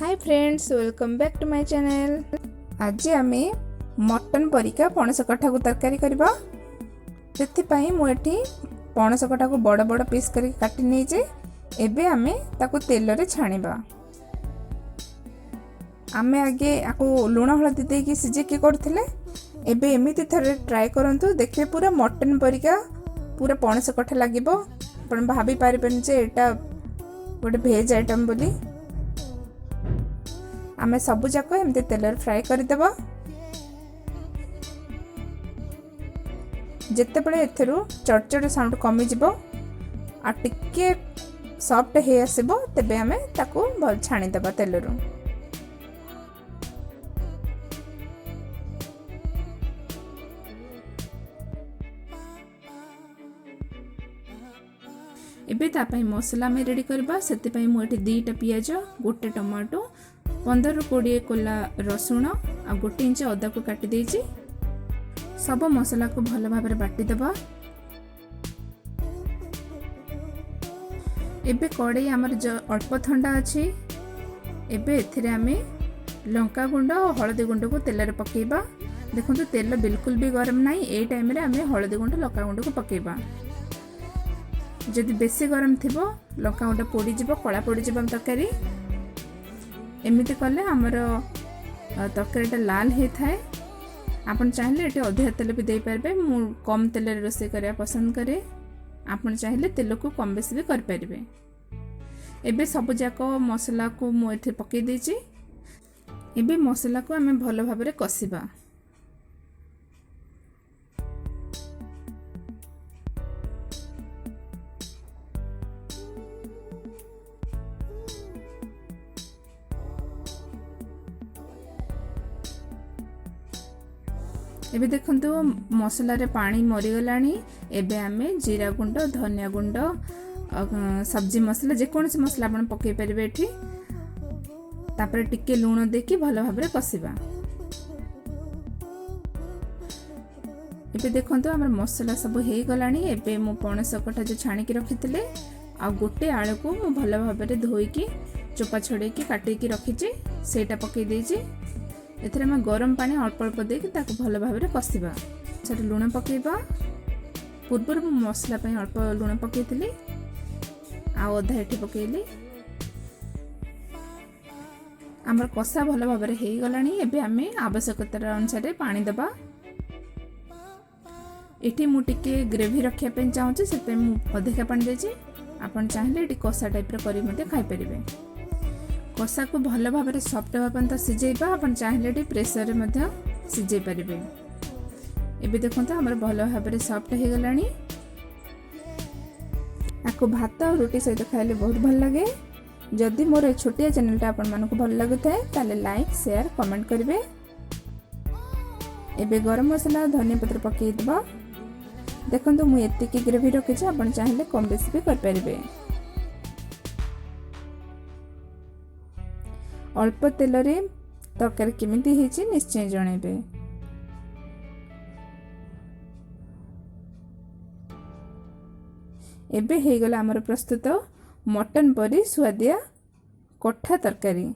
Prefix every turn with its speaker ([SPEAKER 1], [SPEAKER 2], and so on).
[SPEAKER 1] Hi friends, welcome back to my channel. ଆଜି ଆମେ mutton ପରିକା ପଣସ କଠାକୁ ତରକାରୀ କରିବା। ସେଥିପାଇଁ ମୁଁ ଏଠି ପଣସ କଠାକୁ ବଡ଼ ବଡ଼ ପିସ୍ କରିକି କାଟି ନେଇଛି। ଏବେ ଆମେ ତାକୁ ତେଲରେ ଛାଣିବା। ଆମେ ଆଗେ ଆକୁ ଲୁଣ ହଳଦୀ ଦେଇକି ସିଝେଇକି କରୁଥିଲେ। ଏବେ ଏମିତି ଥରେ ଟ୍ରାଏ କରନ୍ତୁ, ଦେଖିବେ ପୁରା ମଟନ୍ ପରିକା ପୁରା ପଣସ କଠା ଲାଗିବ। ଆପଣ ଭାବି ପାରିବେନି ଯେ ଏଇଟା ଗୋଟେ ଭେଜ୍ ଆଇଟମ୍ ବୋଲି। ଆମେ ସବୁଯାକ ଏମିତି ତେଲରେ ଫ୍ରାଏ କରିଦେବା। ଯେତେବେଳେ ଏଥିରୁ ଚଡ଼ଚଡ଼ ସାଉଣ୍ଡ କମିଯିବ ଆଉ ଟିକେ ସଫ୍ଟ ହେଇ ଆସିବ, ତେବେ ଆମେ ତାକୁ ଭଲ ଛାଣିଦେବା ତେଲରୁ। ଏବେ ତା ପାଇଁ ମସଲା ଆମେ ରେଡ଼ି କରିବା। ସେଥିପାଇଁ ମୁଁ ଏଠି 2ଟା ପିଆଜ, ଗୋଟେ ଟମାଟୋ, 15ରୁ 20 କୋଲା ରସୁଣ ଆଉ 1 ଇଞ୍ଚ ଅଦାକୁ କାଟି ଦେଇଛି। ସବୁ ମସଲାକୁ ଭଲ ଭାବରେ ବାଟିଦେବା। ଏବେ କଡ଼େଇ ଆମର ଅଳ୍ପ ଥଣ୍ଡା ଅଛି। ଏବେ ଏଥିରେ ଆମେ ଲଙ୍କା ଗୁଣ୍ଡ ଆଉ ହଳଦୀ ଗୁଣ୍ଡକୁ ତେଲରେ ପକାଇବା। ଦେଖନ୍ତୁ, ତେଲ ବିଲକୁଲ ବି ଗରମ ନାହିଁ। ଏଇ ଟାଇମ୍ରେ ଆମେ ହଳଦୀ ଗୁଣ୍ଡ, ଲଙ୍କା ଗୁଣ୍ଡକୁ ପକାଇବା। ଯଦି ବେଶୀ ଗରମ ଥିବ, ଲଙ୍କା ଗୁଣ୍ଡ ପୋଡ଼ିଯିବ, କଳା ପୋଡ଼ିଯିବ ଆମ ତରକାରୀ। ଏମିତି କଲେ ଆମର ତରକାରୀଟା ଲାଲ ହେଇଥାଏ। ଆପଣ ଚାହିଁଲେ ଏଠି ଅଧିକା ତେଲ ବି ଦେଇପାରିବେ। ମୁଁ କମ୍ ତେଲରେ ରୋଷେଇ କରିବା ପସନ୍ଦ କରେ। ଆପଣ ଚାହିଁଲେ ତେଲକୁ କମ୍ ବେଶୀ ବି କରିପାରିବେ। ଏବେ ସବୁଯାକ ମସଲାକୁ ମୁଁ ଏଠି ପକାଇ ଦେଇଛି। ଏବେ ମସଲାକୁ ଆମେ ଭଲ ଭାବରେ କଷିବା। ଏବେ ଦେଖନ୍ତୁ, ମସଲାରେ ପାଣି ମରିଗଲାଣି। ଏବେ ଆମେ ଜିରା ଗୁଣ୍ଡ, ଧନିଆ ଗୁଣ୍ଡ, ସବଜି ମସଲା, ଯେକୌଣସି ମସଲା ଆପଣ ପକାଇ ପାରିବେ ଏଠି। ତାପରେ ଟିକେ ଲୁଣ ଦେଇକି ଭଲ ଭାବରେ କଷିବା। ଏବେ ଦେଖନ୍ତୁ, ଆମର ମସଲା ସବୁ ହେଇଗଲାଣି। ଏବେ ମୁଁ ପଣସ କଠା ଯେଉଁ ଛାଣିକି ରଖିଥିଲେ ଆଉ ଗୋଟେ ଆଳୁକୁ ମୁଁ ଭଲ ଭାବରେ ଧୋଇକି, ଚୋପା ଛଡ଼େଇକି, କାଟିକି ରଖିଛି, ସେଇଟା ପକାଇ ଦେଇଛି। ଏଥିରେ ଆମେ ଗରମ ପାଣି ଅଳ୍ପ ଅଳ୍ପ ଦେଇକି ତାକୁ ଭଲ ଭାବରେ କଷିବା। ସେଠି ଲୁଣ ପକାଇବା। ପୂର୍ବରୁ ମୁଁ ମସଲା ପାଇଁ ଅଳ୍ପ ଲୁଣ ପକାଇଥିଲି, ଆଉ ଅଧା ଏଠି ପକାଇଲି। ଆମର କଷା ଭଲ ଭାବରେ ହେଇଗଲାଣି। ଏବେ ଆମେ ଆବଶ୍ୟକତା ଅନୁସାରେ ପାଣି ଦେବା। ଏଠି ମୁଁ ଟିକେ ଗ୍ରେଭି ରଖିବା ପାଇଁ ଚାହୁଁଛି, ସେଥିପାଇଁ ମୁଁ ଅଧିକା ପାଣି ଦେଇଛି। ଆପଣ ଚାହିଁଲେ ଏଠି କଷା ଟାଇପ୍ର କରି ମଧ୍ୟ ଖାଇପାରିବେ। କଷାକୁ ଭଲ ଭାବରେ ସଫ୍ଟ ହେବା ପର୍ଯ୍ୟନ୍ତ ସିଝେଇବା। ଆପଣ ଚାହିଁଲେ ଏଠି ପ୍ରେସରରେ ମଧ୍ୟ ସିଝେଇ ପାରିବେ। ଏବେ ଦେଖନ୍ତୁ, ଆମର ଭଲ ଭାବରେ ସଫ୍ଟ ହେଇଗଲାଣି। ଆକୁ ଭାତ ଆଉ ରୁଟି ସହିତ ଖାଇଲେ ବହୁତ ଭଲ ଲାଗେ। ଯଦି ମୋର ଏ ଛୋଟିଆ ଚ୍ୟାନେଲଟା ଆପଣମାନଙ୍କୁ ଭଲ ଲାଗୁଥାଏ, ତାହେଲେ ଲାଇକ୍, ସେୟାର, କମେଣ୍ଟ କରିବେ। ଏବେ ଗରମ ମସଲା, ଧନିଆ ପତ୍ର ପକାଇଦେବା। ଦେଖନ୍ତୁ, ମୁଁ ଏତିକି ଗ୍ରେଭି ରଖିଛି। ଆପଣ ଚାହିଁଲେ କମ୍ ବେଶୀ ବି କରିପାରିବେ। ଅଳ୍ପ ତେଲରେ ତରକାରୀ କେମିତି ହେଇଛି, ନିଶ୍ଚୟ ଜଣାଇବେ। ଏବେ ହେଇଗଲା ଆମର ପ୍ରସ୍ତୁତ ମଟନ୍ ପରି ସୁଆଦିଆ କଠା ତରକାରୀ।